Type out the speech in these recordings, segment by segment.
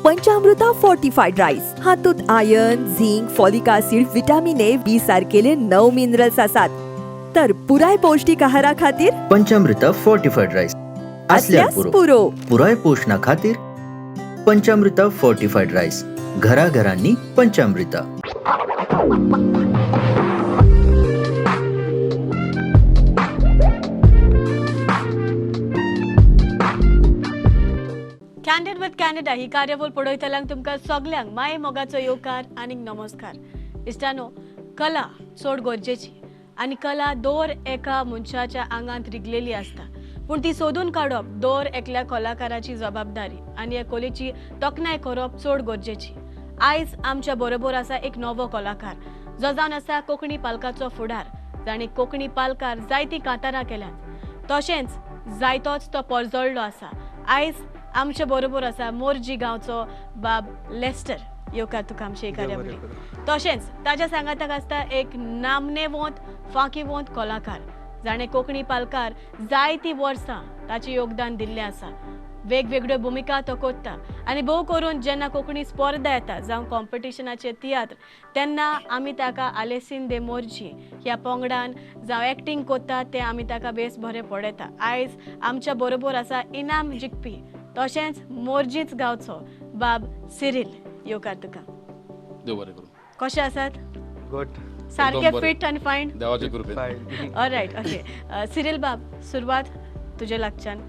पंचामृता fortified rice हातूंत iron, zinc, folic acid, vitamin A, B सारकेले 9 minerals आसात। तर पुराय पौष्टिक आहारा खातीर पंचामृता फोर्टिफाईड राईस असल्यार असल्यास पुरो। पुराय पोषणा खातीर पंचामृता फोर्टिफाईड राईस, घराघरांनी पंचामृता। कॅन्डीड विथ कॅनडा ही कार्यावळ पळयतल्यांक तुमकां सगल्यांक माये मोगाचो येवकार आनी नमस्कार। इश्टानो, कला चड गरजेची आनी कला दर एका मनशाच्या आंगांत रिगलेली आसता, पूण ती सोदून काडप दर एकल्या कलाकाराची जबाबदारी आनी ह्या कलेची तोखणाय करप चड गरजेची। आयज आमच्या बरोबर आसा एक नवो कलाकार जो जावन आसा कोंकणी पालकाचो फुडार, जाणें कोंकणी पालकार जायतीं कांतारां केल्यांत, तशेंच जायतोच तो परजळ्ळो आसा। आयज आमचे बरोबर आसा मोरजी गांवचो बाब लेस्टर। येवकार तुका आमचे कार्यावळी। तशेंच ताच्या सांगाताक आसता एक नामनेवंत फांकीवंत कलाकार जाणें कोंकणी पालकार जायतीं वर्सां ताचें योगदान दिल्लें आसा। वेगवेगळ्यो भुमिका तो कोत्ता आनी भोव करून जेन्ना कोंकणी स्पर्धा येता जावं कॉम्पिटिशनाचे तियात्र तेन्ना आमी ताका आलेसीन दे मोरजी ह्या पंगडान जावं एक्टींग कोत्ता तें आमी ताका बेस बरें पळयता। आयज आमच्या बरोबर आसा इनाम जिखपी तशेंच मोरजीच गांवचो बाब सिरील। येवकार तुका। देव बरें करूं। कशें आसात? गुड, सारके फिट आनी फायन, देवाचे कृपेन। All right, okay. सिरील बाब, सुरवात तुजे लागच्यान।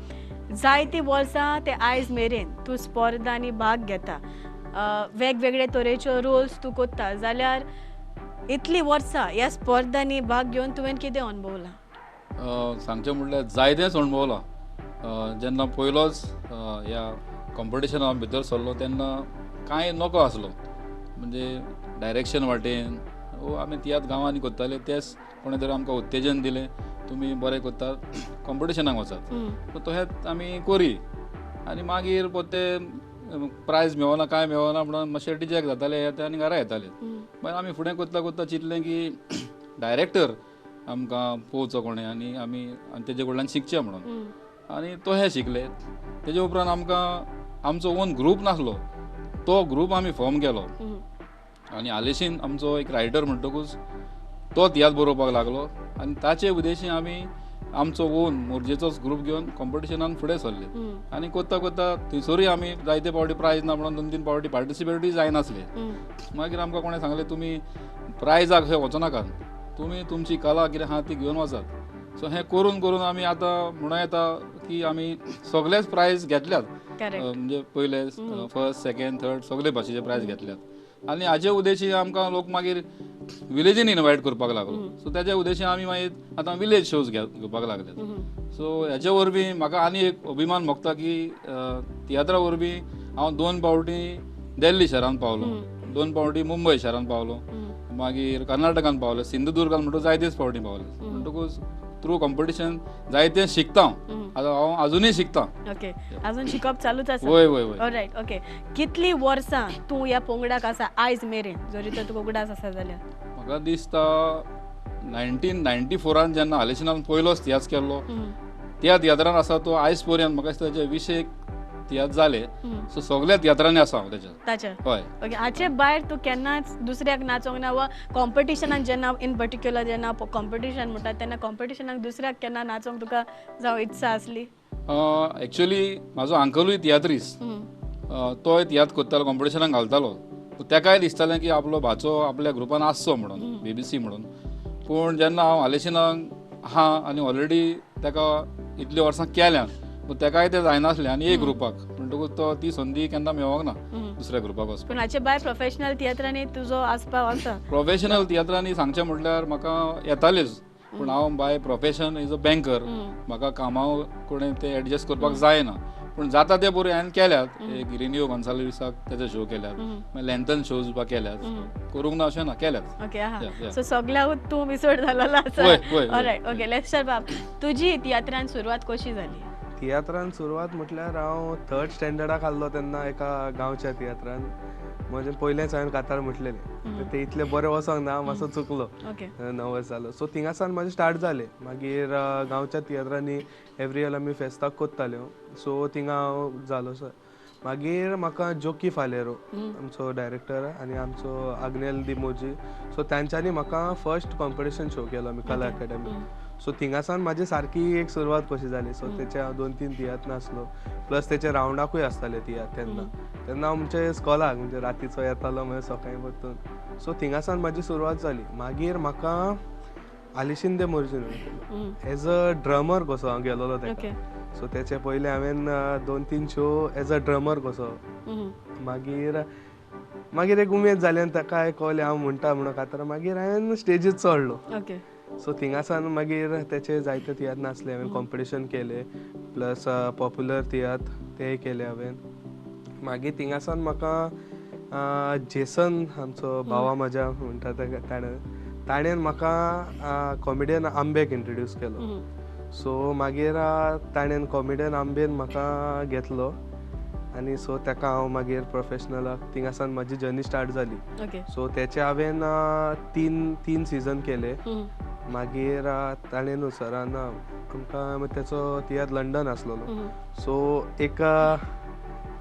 जायतीं वर्सां ते आयज मेरेन तूं स्पर्धांनी भाग घेता, वेगवेगळे तरेच्यो रोल्स तूं कोत्ता, जाल्यार इतलीं वर्सां ह्या स्पर्धांनी भाग घेवन तुवें कितें अणभवलां? सांगचें म्हणल्यार जायतेंच अणभवलां। जेन्ना पयलोच ह्या कॉम्पिटिशना हांव भितर सरलो तेन्ना कांय नको आसलो, म्हणजे डायरेक्शन वाटेन वो आमी तियात्र गांवांनी करताले तेच कोणें तरी आमकां उत्तेजन दिलें, तुमी बरें करतात, कॉम्पिटिशनाक वचात। सो तशेंच आमी करी आनी मागीर परते प्रायज मेळना कांय मेळना म्हणून मातशें डिजॅक्ट जाताले ते आनी घरा येताले। मागीर आमी फुडें करता करता चिंतलें की डायरेक्टर आमकां पळोवचो कोणें आनी आमी तेजे कडल्यान शिकचें म्हणून, आनी तशें शिकले। तेजे उपरांत आमकां आमचो ओन ग्रूप नासलो, तो ग्रूप आमी फॉर्म केलो आनी आलेशीन आमचो एक रायटर म्हणटकूच तो तियात्र बरोवपाक लागलो आनी ताचे उद्देशी आमी आमचो ओन मोरजेचोच ग्रूप घेवन कॉम्पिटिशनान फुडें सरले आनी करता करता थंयसरूय आमी जायते फावटी प्रायज ना म्हणून 2-3 फावटी पार्टिसिपेटूय जायनासले। मागीर आमकां कोणें सांगलें तुमी प्रायजाक खंय वचनाकात, तुमी तुमची कला कितें आहा ती घेवन वचात। सो हें करून करून आमी आतां म्हणूं येता की आमी सगळेच प्रायज घेतल्यात, म्हणजे पयले फर्स्ट सेकेंड थर्ड सगळे भाशेचे प्रायज घेतल्यात आनी हाजे उद्देशी आमकां लोक मागीर विलेजीन इनवायट करपाक लागलो। सो तेज्या उद्देशी आमी मागीर आतां विलेज शोज घेवपाक लागले। सो हेजे वरवीं म्हाका आनी एक अभिमान भोगता की तियात्रा वरवीं हांव 2 फावटी दिल्ली शहरान पावलो, 2 फावटी मुंबय शहरान पावलो, मागीर कर्नाटकान पावलो, सिंधुदुर्गान म्हणटकूच जायतेच फावटी पावले। म्हणटकूच थ्रू कॉम्पिटिशन जायते शिकता हांव, आतां हांव अजुनूय शिकता। ओके, अजून शिकप चालूच आसा। वय वय वय। All right, okay. कितली वर्सां तूं ह्या पंगडाक आसा आयज मेरेन, जरी तर तुका उगडास आसा जाल्यार? म्हाका दिसता 1994 जेन्ना आलेशिनान पयलोच तियात्र केल्लो त्या तियात्रान आसा तो आयज पर्यंत म्हाका दिसता तेजे 20 तियात्र जाले। सो सगळ्या तियात्रांनी आसा हांव तेच्या। हय। ओके, हाचे भायर तूं केन्नाच दुसऱ्याक नाचोंक ना वा कॉम्पिटिशनान जेन्ना इन पर्टिक्युलर जेन्ना कॉम्पिटिशन म्हणटा तेन्ना कॉम्पिटिशनाक दुसऱ्याक केन्ना नाचोंक तुका जावं इत्सा आसली? एक्चुअली म्हाजो अंकलूय तियात्रीस, तोय तियात्र करतालो, कॉम्पिटिशनाक घालतालो। तेकाय दिसतालें की आपलो भाचो आपल्या ग्रुपान आसचो म्हणून, बीबीसी म्हणून। पूण जेन्ना हांव आलेशिनाक आहा आनी ऑलरेडी तेका इतलीं वर्सां केल्यात, तेकाय ते जायनासलें आनी एक ग्रुपाक म्हणटकूच तो ती संदी केन्ना मेळोंक ना दुसऱ्या ग्रुपाक वचपाक। पूण हाचे भायर प्रोफेशनल तियात्रांनी तुजो आसपाव आसा? प्रोफेशनल तियात्रांनी सांगचें म्हटल्यार म्हाका येतालेच, पूण हांव by profession is a banker, म्हाका कामा कडेन ते एडजस्ट करपाक जायना, पूण जाता ते बरें हांवें केल्यात। एक रिनियो गोन्साल्वीसाक तेजे शो केल्यात, मागीर लॅन्थन शोज बा केल्यात, करूंक ना अशें ना, केल्यात। ओके, आहा। सो सगळ्याकूच तूं मिसळ जालोलो आसा। All right, okay. लेस्टर बाब, तुजी तियात्रान सुरवात कशी जाली? तियात्रान सुरवात म्हटल्यार हांव 3rd स्टँडर्डाक आसलो तेन्ना एका गांवच्या तियात्रान म्हजें पयलेंच हांवें कातार म्हटलेलें, ते इतलें बरें वचोंक ना, मातसो चुकलो, नर्वस जालो। सो थिंगासान म्हाजें स्टार्ट जालें। मागीर गांवच्या तियात्रांनी एवरी इयर आमी फेस्ताक कोत्ताल्यो, सो थिंगा हांव जालो सर। मागीर म्हाका जोकी फालेरो आमचो डायरेक्टर आनी आमचो आग्नेल दिमोजी, सो तांच्यांनी म्हाका फर्स्ट कॉम्पिटिशन शो केलो आमी कला अकॅडमी. सो थिंगासान म्हाजी सारकी एक सुरवात कशी जाली. सो तेचे हांव 2-3 तियात्र नासलो, प्लस तेचे रावंडाकूय आसताले तियात्र तेन्ना. तेन्ना हांव म्हणजे स्कॉलाक म्हणजे रातीचो येतालो, मागीर सकाळीं परतून. सो थिंगासान म्हाजी सुरवात जाली. मागीर म्हाका आलिशिंदे मोर्जीन एज अ ड्रमर कसो हांव गेलोलो तेका. सो तेचे पयले हांवें 2-3 शो एज अ ड्रमर कसो. मागीर मागीर एक उमेद जाली आनी ताका कळ्ळें हांव म्हणटा म्हणून कातार. मागीर हांवें स्टेजीर चडलो. सो थिंगासान मागीर तेचे जायते तियात्र नासले, हांवें कॉम्पिटिशन केले, प्लस पॉप्युलर तियात्र तेय केले हांवें. मागीर थिंगासान म्हाका जेसन आमचो भावा म्हज्या म्हणटा ताका, ताणें म्हाका कॉमेडियन आंबेक इंट्रोड्यूस केलो. सो मागीर ताणें कॉमेडियन आंबेन म्हाका घेतलो आनी सो ताका हांव मागीर प्रोफेशनलाक थिंगासान म्हाजी जर्नी स्टार्ट जाली. सो तेचे हांवें 3 सिजन केले. मागीर ताणें न्हू सरान आमकां तेचो तियात्र लंडन आसलेलो, सो एक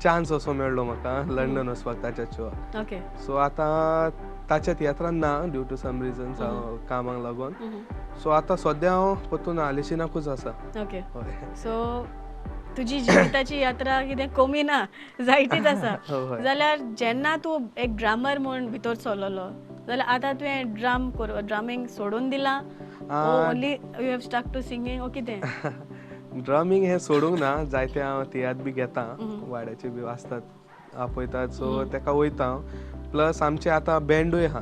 चान्स असो मेळ्ळो म्हाका लंडन वचपाक ताच्या शोआक. सो आतां ताच्या तियात्रान ना ड्यू टू सम रिजन्स हांव कामाक लागून. सो आतां सद्या हांव परतून आलिशिनाकूच आसा. सो तुजी जिविताची यात्रा कितें कमी ना, जायतीच आसा. जाल्यार जेन्ना तूं एक ड्रामर म्हूण भितर सरलेलो, जाल्यार आतां तुवें ड्रामींग सोडून दिलां, only you have stuck to singing ओ कितें? ड्रमींग हें सोडूंक ना, जायते हांव तियात्र बी घेता, वाड्याचे बी आसतात आपयतात, सो तेका वयता हांव. प्लस आमचे आतां बँडूय आहा,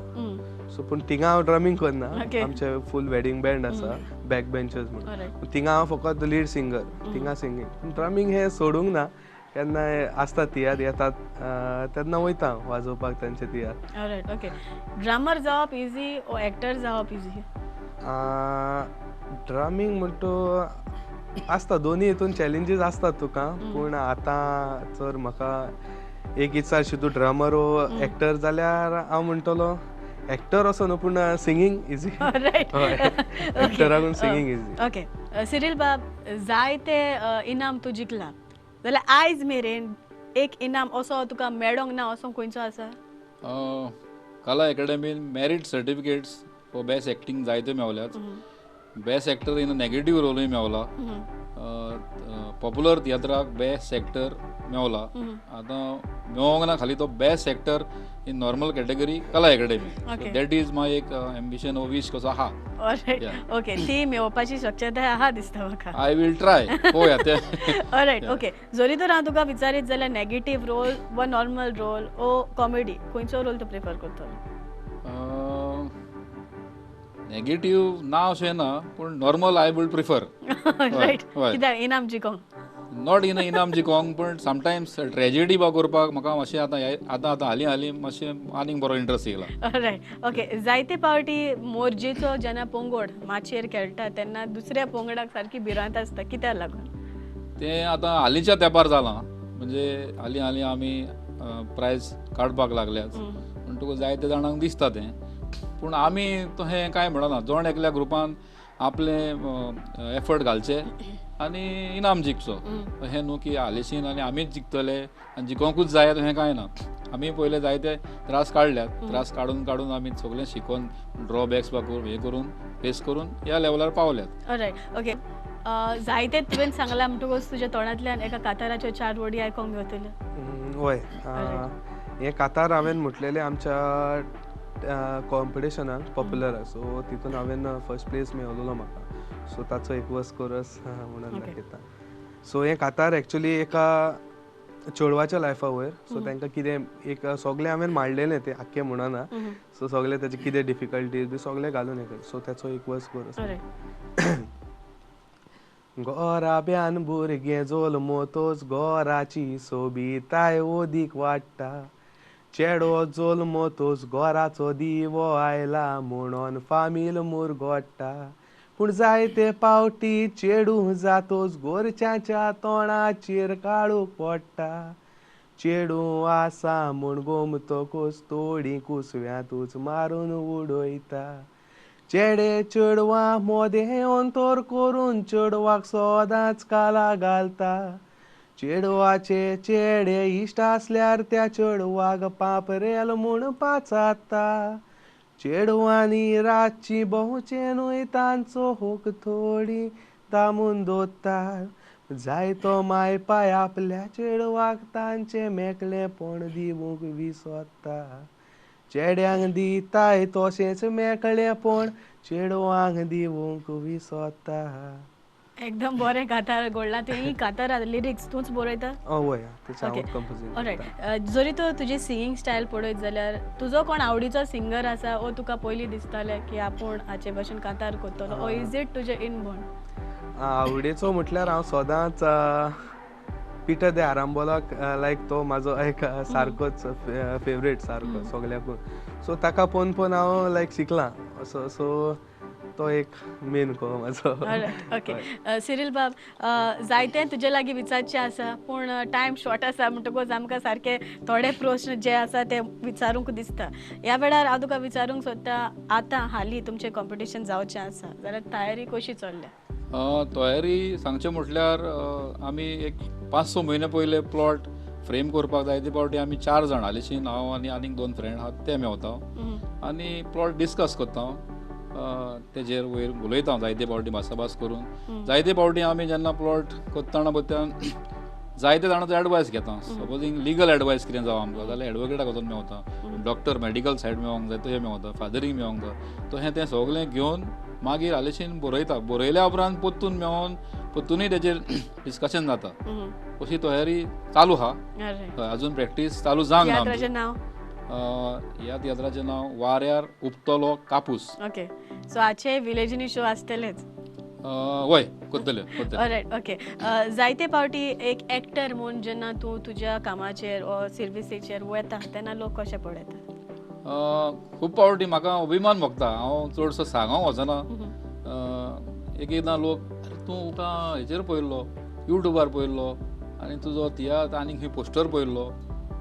सो पूण थिंगा हांव ड्रमींग करना. आमचे फूल वेडींग बँड आसा, बॅक बेंचर्स म्हणून, थिंगा हांव फकत लीड सिंगर, थिंगा सिंगींग. पूण ड्रमींग हें सोडूंक ना, केन्नाय आसता तियात्र येतात तेन्ना वयता हांव वाजोवपाक तांचे तियात्र. ओके, ड्रमर जावप इजी ओ एक्टर जावप इजी? ड्रमींग म्हणटा आसता, दोनी हितून चॅलेंजीस आसतात तुका. पूण आतां जर म्हाका एक इत्सा आशी तूं ड्रमर वो एक्टर जाल्यार हांव म्हणटलो एक्टर असो न्हू, पूण सिंगींग इजी. एक्टराकून सिंगींग इजी. ओके सिरील बाब, जायते इनाम तूं जिखला, जाल्यार आयज मेरेन एक इनाम असो तुका मेळोंक ना असो खंयचो आसा? कला अकॅडमीन merit certificates for best acting जायते मेवल्यात. बेस्ट एक्टर इन नेगेटीव रोलूय मेवला. पॉप्युलर तियात्राक बेस्ट एक्टर मेवला. आतां मेवोंक ना खाली तो best actor in normal category Kala academy. That is my एक एम्बिशन ओ वीश कसो आहा. ओके, ती मेळोवपाची शक्यताय आहा दिसता म्हाका. I will try, पळोवया तें. All right, okay. जरी तर हांव तुका विचारीत जाल्यार नेगेटीव रोल वा नॉर्मल रोल ओ कॉमेडी, खंयचो रोल तूं प्रिफर करतलो? नेगेटीव ना अशें ना, पूण normal I will prefer. Right, कित्याक इनाम जिखोंक? Not in इनाम जिखोंक, पूण समटायम्स ट्रेजिडी बा करपाक म्हाका मातशें आतां आतां आतां हालीं हालीं मातशें आनीक बरो इंट्रस्ट येयला. Right, okay. जायते पावटी मोरजेचो जेन्ना पंगड माचयेर खेळटा तेन्ना दुसऱ्या पंगडाक सारकी भिरांत आसता, कित्याक लागून? तें आतां हालींच्या तेंपार जालां, म्हणजे हालीं हालीं आमी प्रायज काडपाक लागल्यात म्हणटकूच जायते जाणांक दिसता तें. पूण आमी तशें कांय म्हणना, जण एकल्या ग्रुपान आपले एफर्ट घालचे आनी इनाम जिखचो. अशें न्हू की आलिशीन आनी आमीच जिखतले आनी जिखोंकूच जाय तशें कांय ना. आमी पयले जायते त्रास काडल्यात, त्रास काडून काडून आमी सगळें शिकोन ड्रॉबॅक्स बा करून हें करून फेस करून ह्या लेवलार पावल्यात. Right, okay. जायते तुवें सांगलां म्हणटकूच तुज्या तोंडांतल्यान एका काताराच्यो 4 वडी आयकोंक मेवतल्यो. हय, हें कातार हांवें म्हटलेलें आमच्या कॉम्पिटिशनाक पॉप्युलर, सो तितून हांवें फर्स्ट प्लेस मेळलेलो म्हाका. सो ताचो एक वर्स कोरस म्हणून दाखयता. सो हें कातार एक्चुली एका चेडवाच्या लायफा वयर. सो तांकां कितें एक सगळें हांवें मांडलेलें, तें आख्खें म्हणना. सो सगळें ताचे कितें डिफिकल्टीज बी सगळें घालून हें. सो ताचो एक वर्स कोरस. गोराब्यान भुरगें जल्मतोच गोराची सोबिताय ओदीक वाडटा, चेडो जल्मतोच गोराचो दिवो आयला म्हणून फामील मुरगोट्टा, पूण जायते पावटी चेडूं जातोच गोरच्यांच्या तोंडाचेर काळोख पडटा, चेडूं आसा म्हूण गोमतकूच तोडी कुसव्यांतूच मारून उडयता, चेडे चेडवां मोदें अंतर करून चेडवाक सदांच काला घालता, चेडवाचे चेडे इश्ट आसल्यार त्या चेडवाक पापरेल म्हूण पाचाता चेडवांनी रातची भोंवचें न्हय तांचो होक थोडी दामून दवरतात जायतो माय पाय आपल्या चेडवाक तांचें मेकळेपण दिवंक विसरता चेड्यांक दिताय तशेंच मेकळेपण चेडवांक दिवंक विसरता. एकदम बरें कातार घडलां तें. ही कातार लिरिक्स तूंच बरयता? हय, तेचें कंपोजींग. ऑलरायट. जरी तूं तुजी सिंगींग स्टायल पळयत जाल्यार तुजो कोण आवडीचो सिंगर आसा ओ तुका पयलीं दिसतालें की आपूण हाचे भशेन कातार करतलो, ओ is it तुजें इनबॉर्न? आवडीचो म्हटल्यार हांव सदांच पिटर दे आरांबोलाक लायक तो म्हाजो एक सारकोच फेवरेट सारको सगळ्याकून. सो ताका पळोवन पळोवन हांव लायक शिकलां असो. सो तो एक मेन को म्हाजो. ओके सिरील बाब, जायते तुजे लागीं विचारचें आसा पूण टायम शॉर्ट आसा म्हणटकूच आमकां सारके थोडे प्रश्न जे आसा ते विचारूंक दिसता. ह्या वेळार हांव तुका विचारूंक सोदता, आतां हालीं तुमचें कॉम्पिटिशन जावचें आसा जाल्यार तयारी कशी चल्ल्या? तयारी सांगचें म्हटल्यार आमी एक 5-6 म्हयने पयले प्लॉट फ्रेम करपाक जाय ते फावटी आमी 4 जाण आलिशीन, हांव आनी आनीक 2 फ्रेंड आहात ते मेवता आनी प्लॉट डिस्कस करता, तेजेर वयर उलयता जायते फावटी भासाभास करून. जायते फावटी आमी जेन्ना प्लॉट करतना पळय जायते जाणांचो एडवायस घेता. सपोजींग लिगल एडवायस कितें जावं आमकां जाल्यार एडवोकेटाक वचून मेवता, डॉक्टर मेडिकल सायड मेवोंक जाय तशें मेवता, फादरींग मेवोंक जाय, तशें तें सगळें घेवन मागीर आलिशीन बरयता. बरयल्या उपरांत परतून मेवोन परतूनय तेजेर डिस्कशन जाता. अशी तयारी चालू आहा, अजून प्रॅक्टीस चालू जावंक ना. ह्या तियात्राचें नांव वाऱ्यार उपतलो कापूस. ओके, सो आचे विलेजीनी शो आसतलेच? वय करतले. All right okay. जायते फावटी एक एक्टर म्हूण जेन्ना तूं तुज्या कामाचेर ओ सर्विसीचेर वता तेन्ना लोक कशे पळयतात? खूब फावटी म्हाका अभिमान भोगता. हांव चडसो सांगोंक वचना. एक एकदां लोक तूं तुका हेचेर पळयल्लो, युट्यूबार पळयल्लो आनी तुजो तियात्र आनी खंय पोस्टर पळयल्लो.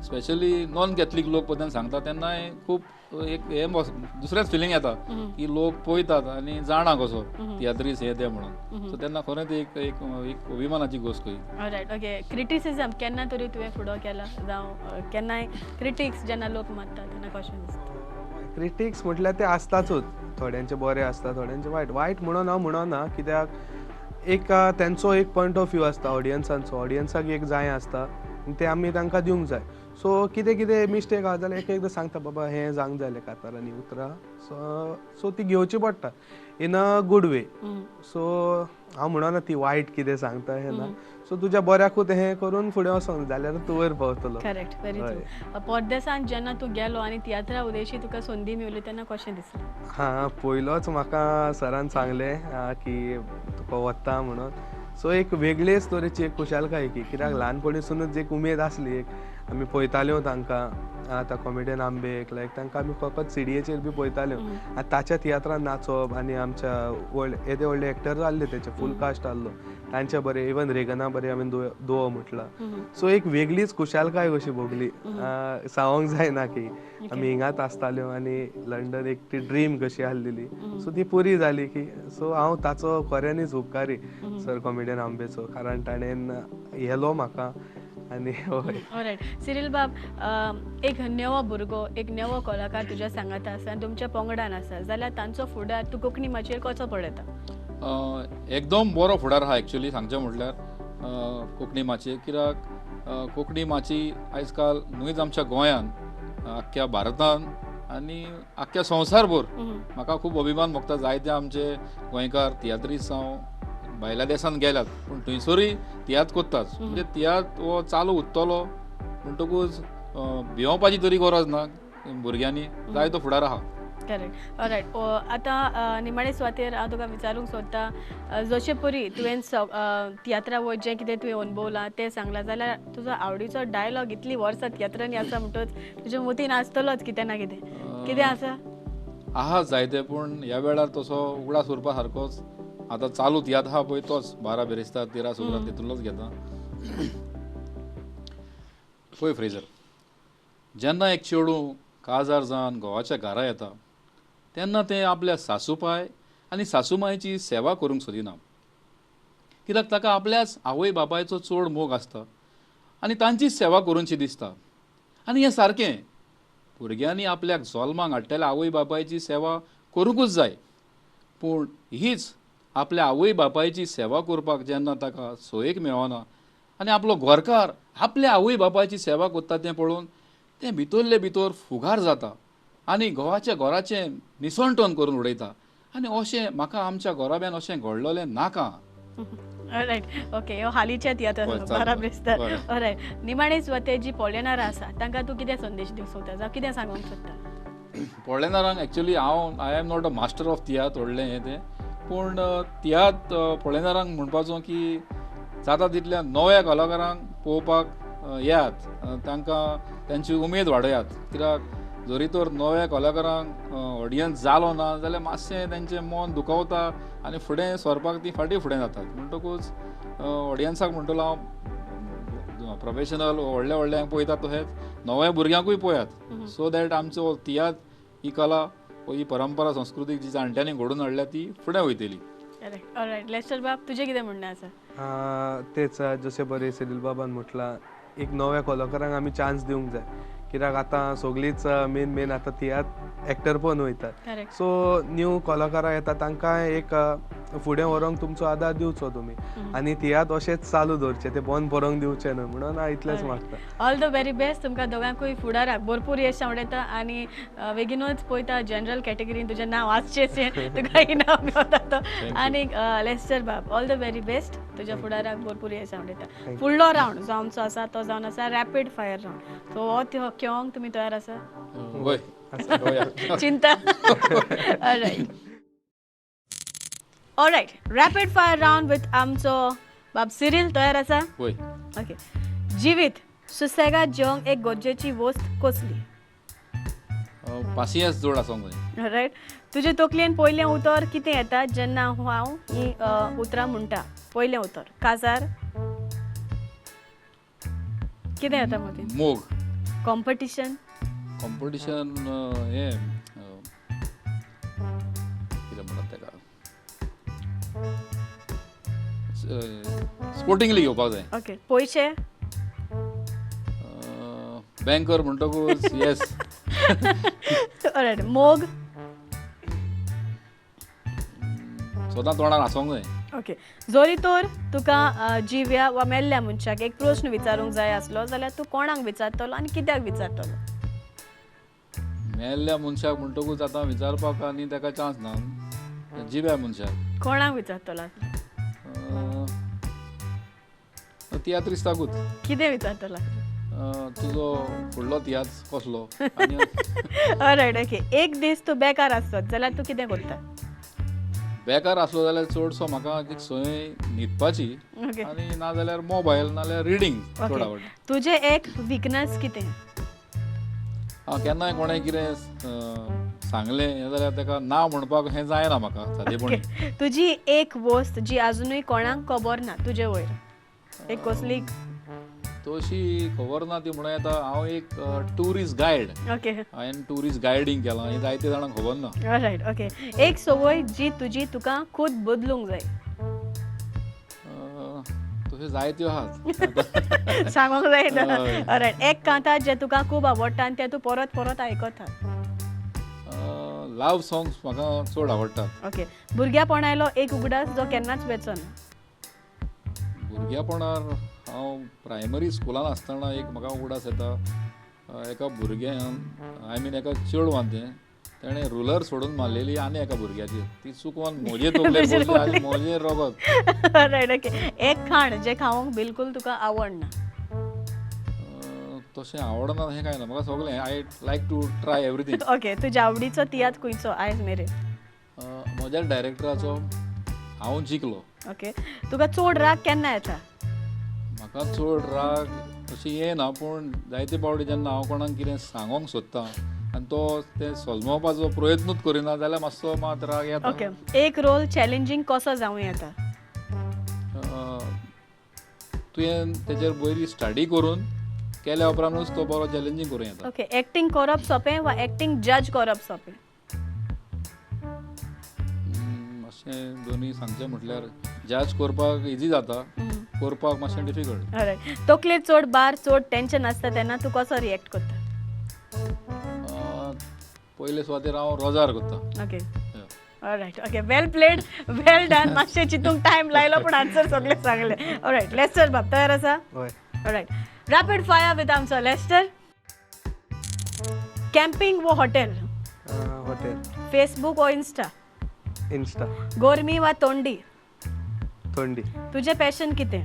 स्पेशली नॉन कॅथलीक लोक पळय सांगता तेन्नाय खूब एक हें दुसरेंच फिलींग येता की लोक पळयतात आनी जाणा कसो तियात्रीस हे ते म्हणून. सो तेन्ना खरेंच एक एक अभिमानाची गोश्ट कही. All right okay. क्रिटिसिजम केन्ना तरी तुवें फुडो केला जावं केन्नाय क्रिटिक्स जेन्ना लोक मारता तेन्ना कशें दिसता? क्रिटिक्स म्हटल्यार ते आसताचूच, थोड्यांचे बरे आसता थोड्यांचे वायट. वायट म्हणून हांव म्हणना, कित्याक एक तेंचो एक पॉयंट ऑफ व्यू आसता ऑडियन्सांचो, ऑडियन्साक एक जाय आसता ते आमी तांकां दिवंक जाय. सो कितें कितें मिस्टेक आसा जाल्यार एक एकदां सांगता बाबा हें जावंक जाय कातारांनी उतरां. सो सो ती घेवची पडटा in a good way. So हांव म्हणना ती वायट कितें सांगता हें ना. सो तुज्या बऱ्याकूच हें करून फुडें वचोंक जाल्यार तूं वयर पावतलो. Correct, very true. परदेसान जेन्ना तूं गेलो आनी तियात्रा उदेशी तुका संदी मेवली तेन्ना कशें दिसलें? हां, पयलोच म्हाका सरान सांगलें की तुका वता म्हणून. सो एक वेगळेच तरेची एक खुशालकाय की कित्याक ल्हानपणीसूनच एक उमेद आसली. एक आमी पळयताल्यो तांकां, आतां कॉमेडियन आंबेक लायक तांकां आमी फकत सिडयेचेर बी पळयताल्यो आनी ताच्या तियात्रान नाचप आनी आमच्या व्हडले येदे व्हडले एक्टर आहले तेचे फूल कास्ट आहलो तांच्या बरें, इवन रेगना बरें आमी दुवो म्हटलां. सो एक वेगळीच खुशालकाय कशी भोगली, सांगोंक जायना की आमी हिंगाच आसताल्यो आनी लंडन एक ती ड्रीम कशी आहलेली. सो ती पुरी जाली की सो हांव ताचो खऱ्यांनीच उपकारी सर कॉमेडियन आंबेचो, कारण ताणें येलो म्हाका आनी हय. ऑलरायट सिरील बाब, एक नवो भुरगो, एक नवो कलाकार तुज्या सांगाता आसा आनी तुमच्या पंगडान आसा जाल्यार तांचो फुडार तूं कोंकणी माचयेर कसो पळयता? एकदम बरो फुडार आहा एक्चुअली सांगचें म्हटल्यार कोंकणी माचयेर, कित्याक कोंकणी माची आयज काल न्हूच आमच्या गोंयान, आख्ख्या भारतान आनी आख्ख्या संवसारभर म्हाका खूब अभिमान भोगता. जायते आमचे गोंयकार तियात्रीस जावं भायल्या देशान गेल्यात पूण थंयसरूय तियात्र करतात. म्हणजे तियात्र हो चालू उरतलो म्हणटकूच भियोवपाची तरी गरज ना भुरग्यांनी, जाय तो फुडार आहा. करेक्ट. ऑलरायट. आतां निमाणे सुवातेर हांव तुका विचारूंक सोदता, जशे परी तुवें तियात्रा वयर जें कितें तुवें अणभवलां तें सांगलां जाल्यार तुजो आवडीचो डायलॉग इतलीं वर्सां तियात्रांनी आसा म्हणटकच तुज्या मतीन आसतलोच कितें ना कितें, कितें आसा? आहा जायते, पूण ह्या वेळार तसो उगडास उरपा सारकोच आतां चालू तियात्र आहा पळय तोच 12 बिरेस्तार 13 सुक्रार तितूंतलोच घेता. पळय फ्रेजर, जेन्ना एक चेडूं काजार जावन घोवाच्या घरा येता तेन्ना तें आपल्या सासूपाय आनी सासूमायची सेवा करूंक सोदिना, कित्याक ताका आपल्याच आवय बापायचो चड मोग आसता. आनी तांचीच सेवा करूनशी दिसता. आनी हें सारकें, भुरग्यांनी आपल्याक जल्माक हाडटल्या आवय बापायची सेवा करूंकूच जाय. पूण हीच आपल्या आवय बापायची सेवा करपाक जेन्ना ताका सोयेक मेळना आनी आपलो घरकार आपल्या आवय बापायची सेवा करता तें पळोवन तें भितरले भितर फुगार जाता आनी घोवाच्या घराचें निसणटण करून उडयता. आनी अशें म्हाका आमच्या घराब्यान अशें घडलेलें नाका. ऑलरायट, ओके, हो हालींचे तियात्र बाराब्रेस्तार. ऑलरायट, निमाणेच सुवाते जी पॉलेनारां आसा तांकां तूं कितें संदेश दिवंक सोदता जावं कितें सांगूंक सोदता? पॉलेनारांक एक्चुली हांव I am not a master of tiatr व्हडलें हें तें, पूण तियात्र पॉलेनारांक म्हणपाचो की जाता तितल्या नव्या कलाकारांक पळोवपाक येयात, तांकां तांची उमेद वाडयात. कित्याक जरी तर नव्या कलाकारांक ऑडियन्स जालो ना जाल्यार मातशें तेंचें मन दुखवता आनी फुडें सरपाक ती फाटीं फुडें जातात. म्हणटकूच ऑडियन्साक म्हणटलो हांव प्रोफेशनल व्हडल्या व्हडल्यांक पळयतात तशेंच नव्या भुरग्यांकूय पळयात, सो that आमचो तियात्र ही कला ही परंपरा संस्कृती जी जाणट्यांनी घडोवन हाडल्या ती फुडें वयतली. ऑलरायट, लेस्टर बाब, तुजें कितें म्हणणें आसा? तेच जशें बरें सिरील बाबान म्हटलां, एक नव्या कलाकारांक आमी चान्स दिवंक जाय, कित्याक आतां सगळींच मेन मेन आतां तियात्र एक्टर पण वयतात, सो न्यू कलाकारां येता तांकां एक फुडें व्हरोंक तुमचो आदार दिवचो तुमी, आनी तियात्र अशेंच चालू दवरचें, तें बंद पडोवंक दिवचें न्हय म्हणून हांव इतलेंच मागता. ऑल the very best तुमकां दोगांकूय फुडाराक भरपूर येस आवडटा आनी बेगीनूच पळयता जनरल कॅटेगरीन तुजें नांव आसचें, तुका इनाम मेवता तो. आनी लेस्टर बाब, ऑल the very best, तुज्या फुडाराक भरपूर येस आवडटा. फुडलो रावंड जो आमचो आसा तो जावन आसा रॅपीड फायर रावंड. सो हो खेळोंक तुमी तयार आसा? वय, चिंता. Alright alright, rapid fire round with आमचो बाब सिरील. तयार आसा? वय. ओके, जिवीत सुसेगाद जेवंक एक गरजेची वस्त कसली? पासियेंस जोड आसूंक जाय. ऑलरायट, तुजे तकलेन पयलें उतर कितें येता जेन्ना हांव ही उतरां म्हणटा? पयलें उतर काजार, कितें येता मदीं? मोग. कॉम्पिटिशन. कॉम्पिटिशन हें कितें म्हणटात ताका, स्पोर्टिंगली घेवपाक जाय. ओके, पयशे. बँकर म्हणटकूच येस. ऑलरायट, मोग. स्वता तोंडार आसूंक जाय. ओके, जरी तर तुका जिव्या वा मेल्ल्या मनशाक एक प्रश्न विचारूंक जाय आसलो जाल्यार तूं कोणाक विचारतलो आनी कित्याक विचारतलो? मेल्ल्या मनशाक म्हणटकूच आतां विचारपाक आनी ताका चान्स ना. जिव्या मनशाक कोणाक विचारतलो? तियात्रिस्ताकूच. कितें विचारतलो? तुजो फुडलो तियात्र कसलो? ऑलरायट, ओके, एक दीस तूं बेकार आसत जाल्यार तूं कितें करता? बेकार आसलो जाल्यार चडसो म्हाका एक संवय न्हिदपाची, आनी ना जाल्यार मोबायल, ना जाल्यार रिडींग चड आवडटा. तुजें एक विकनस कितें? हांव केन्नाय कोणें कितें सांगलें हें जाल्यार ताका ना म्हणपाक हें जायना म्हाका सादेपणी. तुजी एक वस्त जी आजुनूय कोणाक खबर ना तुजे वयर, एक कसली? तशी खबर ना ती म्हणून येता. हांव एक ट्युरिस्ट गायड, हांवें ट्युरिस्ट गायडींग केलां, हें जायते जाणांक खबर ना. ऑलरायट, ओके, एक संवय जी तुजी तुका खूद बदलूंक जाय? तशें जायत्यो आहात, सांगूंक जाय. ऑलरायट, एक कांतार जें तुका खूब आवडटा आनी तें तूं परत परत आयकता? लव सॉंग्स म्हाका चड आवडटात. ओके, भुरग्यापणायलो एक उगडास जो केन्नाच वेचो ना? भुरग्यापणार हांव प्रायमरी स्कुलान आसतना एक म्हाका उगडास येता, एका भुरग्यान, I mean एका चेडवान तें तेणें रुलर सोडून मारलेली आनी एका भुरग्याचेर, ती चुकोन म्हजे तकलेर बसली आनी म्हजेर रगत. रायट, ओके, एक खाण जें खावंक बिलकूल तुका आवडना? तशें आवडना हें कांय ना म्हाका, सगळें I like to try everything. Okay, तुज्या आवडीचो तियात्र खंयचो आयज मेरेन? म्हज्या डायरेक्टराचो हांव जिखलो. ओके, तुका चड राग केन्ना येता? म्हाका चड राग अशी येना, पूण जायते फावटी जेन्ना हांव कोणाक कितें सांगोंक सोदता आनी तो तें सजमोवपाचो प्रयत्नूच करिना जाल्यार मातसो मात राग येता. ओके, एक रोल चॅलेंजींग कसो जावं येता? तुवें तेजेर बरी स्टडी करून केल्या उपरांतूच तो बरो चॅलेंजींग करूं येता. ओके, एक्टींग करप सोंपें वा एक्टींग जज करप सोंपें? अशें दोनूय सांगचें म्हटल्यार जज करपाक इजी जाता, करपाक मातशें डिफिकल्ट. ऑलरायट, तकलेर चड बार चड टेंशन आसता तेन्ना तूं कसो रिएक्ट करता? पयले सुवातेर हांव रोजार करता. Okay, alright, okay, well played, well done. मातशें चिंतूंक टायम लायलो पूण आन्सर सगळे सांगले. ऑलरायट, लेस्टर बाब तयार आसा? हय. ऑलरायट, रॅपीड फायर विथ आमचो लेस्टर. कॅम्पिंग वो हॉटेल? हॉटेल. फेसबूक वो इन्स्टा? इन्स्टा. गोरमी वा तोंडी? थंडी. तुजें पॅशन कितें?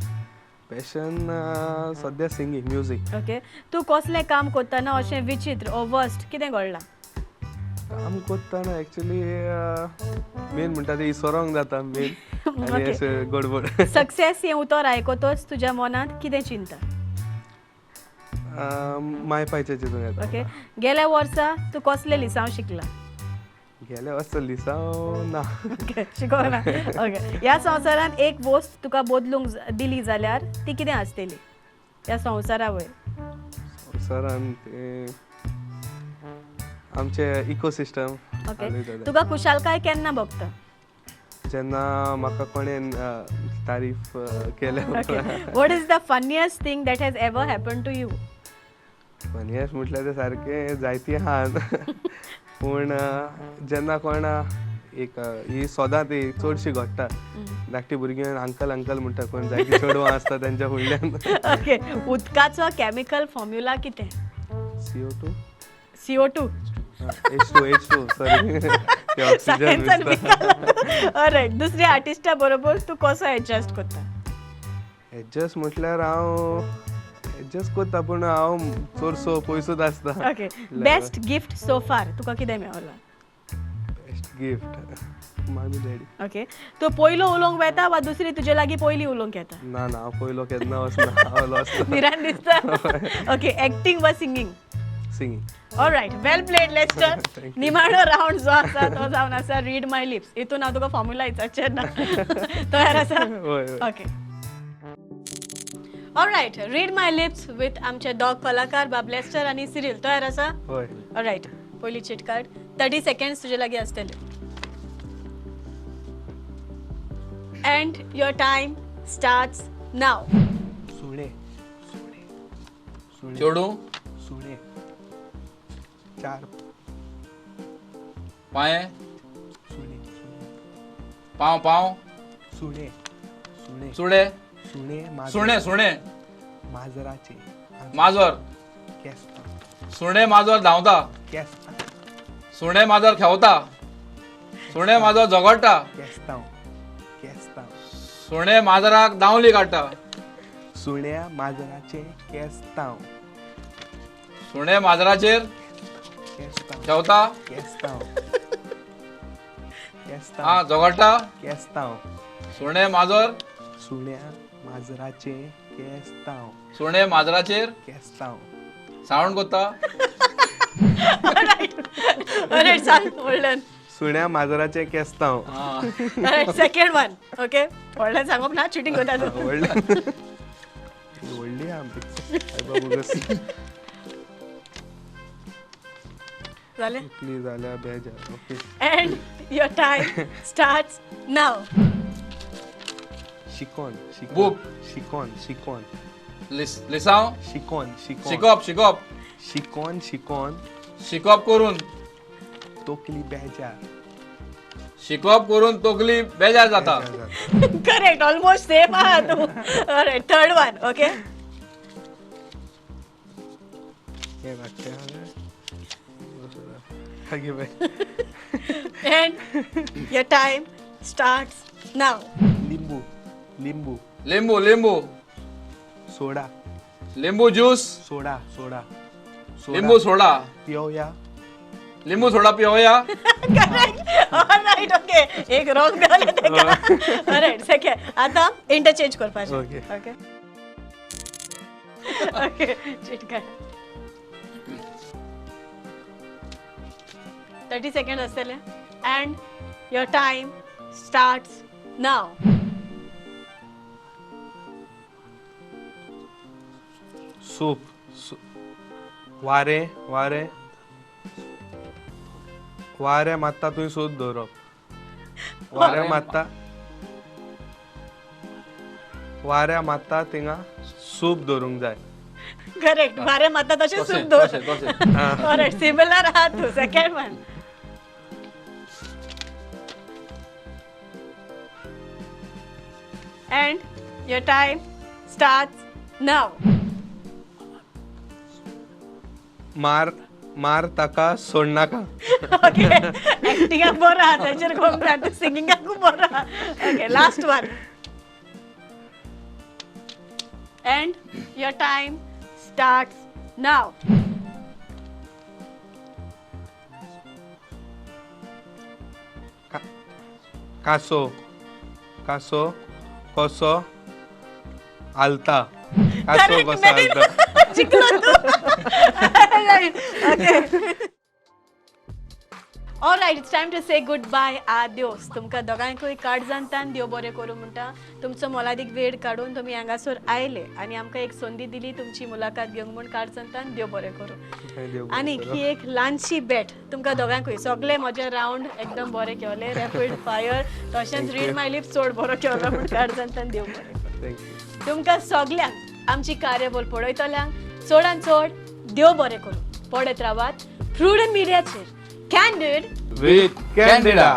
पॅशन सद्या सिंगींग, म्युजीक. ओके, तूं कसलें काम करतना अशें विचित्र ओ वर्स्ट कितें घडलां? काम करतना एक्चुली मेन म्हणटा ते इसोरोंक जाता मेन आनी अशें गडबड. सक्सेस हें उतर आयकतच तुज्या मनांत कितें चिंता? माय पायचें चिंतून येता. ओके, गेल्या वर्सा तूं कसलें लिसांव शिकला? गेल्या वर्सा लिसांव ना. ओके, शिकोना. ओके, ह्या संवसारांत एक वस्त तुका बदलूंक दिली जाल्यार ती कितें आसतली ह्या संवसारा वयर? संवसारांत ते आमचें इकोसिस्टम. ओके, तुका खुशालकाय केन्ना भोगता? जेन्ना म्हाका कोणेन तारीफ केल्या. Okay, what is the funniest thing that has ever happen to you? Funniest म्हटल्यार ते सारकें जायती आहात, पूण जेन्ना कोण एक ही सदांच ही चडशी घडटा, धाकटी भुरगीं अंकल अंकल म्हणटा, कोण जायती चेडवां आसता तेंच्या फुडल्यान. ओके, उदकाचो केमिकल फॉर्म्युला कितें? CO2. CO2. H2, H2, sorry, oxygen. Alright, दुसऱ्या आर्टिस्टा बरोबर तूं कसो एडजस्ट करता? एडजस्ट म्हटल्यार हांव एडजस्ट करता, पूण हांव चडसो पयसूच आसता. Okay, best gift so far तुका कितें मेवलां? बेस्ट गिफ्ट मामी डॅडी. ओके, तूं पयलो उलोवंक वेता वा दुसरी तुजे लागीं पयलीं उलोवंक येता? ना ना, हांव पयलो केन्ना वचना, हांव लॉस्ट. भिरांत दिसता. ओके, एक्टींग वा singing? Singing. Alright, well played Lester. निमाणो रावंड जो आसा तो जावन आसा रीड my lips. हितून हांव तुका फॉर्म्युला विचारचें ना. तयार आसा? हय. Okay, alright, read my lips with आमचे दोग कलाकार बाब लेस्टर आनी सिरील. तयार आसा? हय. ऑलरायट, पयली चीट कार्ड, 30 सेकंड्स तुजे लागीं आसतले. And your time starts now. सुणे. सुणे. चेडूं. सुणे. चार. पांये. सुणे. पांव पांव. सुणे. सुणे. चुडे. सुणे. सुणे. सुणे. माजराचे. माजर. केस्तांव. सुणे माजर धांवता. केस्तांव. सुणे माजर खेवता. सुणे माजर झगडटा. केस्तांव. केस्तांव. सुणे माजराक दावली काडटा. सुण्या माजराचे केस्तांव. सुणे माजराचेर केस्तांव. खेवता. केस्तांव. केस्तांव. आ झगडटा. केस्तांव. सुणे माजर. सुण्या माजराचे केस्तांव. सुणे माजराचेर केस्तांव. सावंड कोत्ता. ऑलरायट, सांग व्हडल्यान. सुण्या माजराचे केस्तांव. All right, second one. ओके, व्हडल्यान सांगप ना, चिटींग करता तूं. व्हडली व्हडली आहा आमची. जालें? इतली जाल्यार बेजार. Okay. And your time starts now. शिकोन. शिकोन. बूक. शिकोन. शिकोन. लिसांव. शिकोन. शिकोन. शिकप शिकप. शिकोन. शिकोन. शिकप करून तोकली बेजार. शिकप करून तकली बेजार जाता. करेक्ट, ऑलमोस्ट सेम आहा तूं. All right, third one. ओके, हे वाक्य आगे बाय. And your time starts now. लिंबू. लिंबू. लिंबू. लिंबू. सोडा. लिंबू ज्यूस. सोडा. सोडा. लिंबू सोडा. पियोया. लिंबू सोडा पिवया. करेक्ट, ऑलरायट, ओके, एक रॉंग मेवलें तेका. ऑलरायट, सेकंड आतां इंटरचेंज करपाचें. Okay. Okay, okay, chit काड. 30 सेकंड आसतले. And your time starts now. Soup. वारें. वारें. वारें मारता तुवें सोद दवरप. वारें मारता. वाऱ्या मारता थिंगा सूप दवरूंक जाय. करेक्ट, वारे मारता तशें तशें, सूप दवर. तशें, तशें. ऑलरायट, सिमिलर आहा तूं. Second one. And your time start now. मार मार ताका सोडनाका. ओके, एक्टिंगाक बरो आहा, तेचेर कोण ना, सिंगिंगाकूय बरो आहा. Okay, last one. And your time start now. कासो कासो कसो आलता, कासो कसो आलता. जिखलो तूं. Okay. Alright, it's time to say good bye, आद्योस. तुमकां दोगांयकूय काळजांतान देव बरें करूं म्हणटा. तुमचो मोलादीक वेळ काडून तुमी हांगासर आयले आनी आमकां एक संदी दिली तुमची मुलाखत घेवंक म्हूण काळजांतान देव बरें करूं. देव बरें आनीक करूं. ही एक ल्हानशी भेट तुमकां दोगांकूय. सगळे म्हजे रावंड एकदम बरे केले, रॅपीड फायर, तशेंच रीड माय लिप्स चड बरो केलो म्हूण काळजांतान देव बरें करूं. Thank you. तुमकां सगल्यांक, आमची कार्यावळ पळयतल्यांक चडान चड देव बरें करूं. पळयत रावात प्रुडंट मिडियाचेर कॅन्डीड विथ कॅन्डिडा.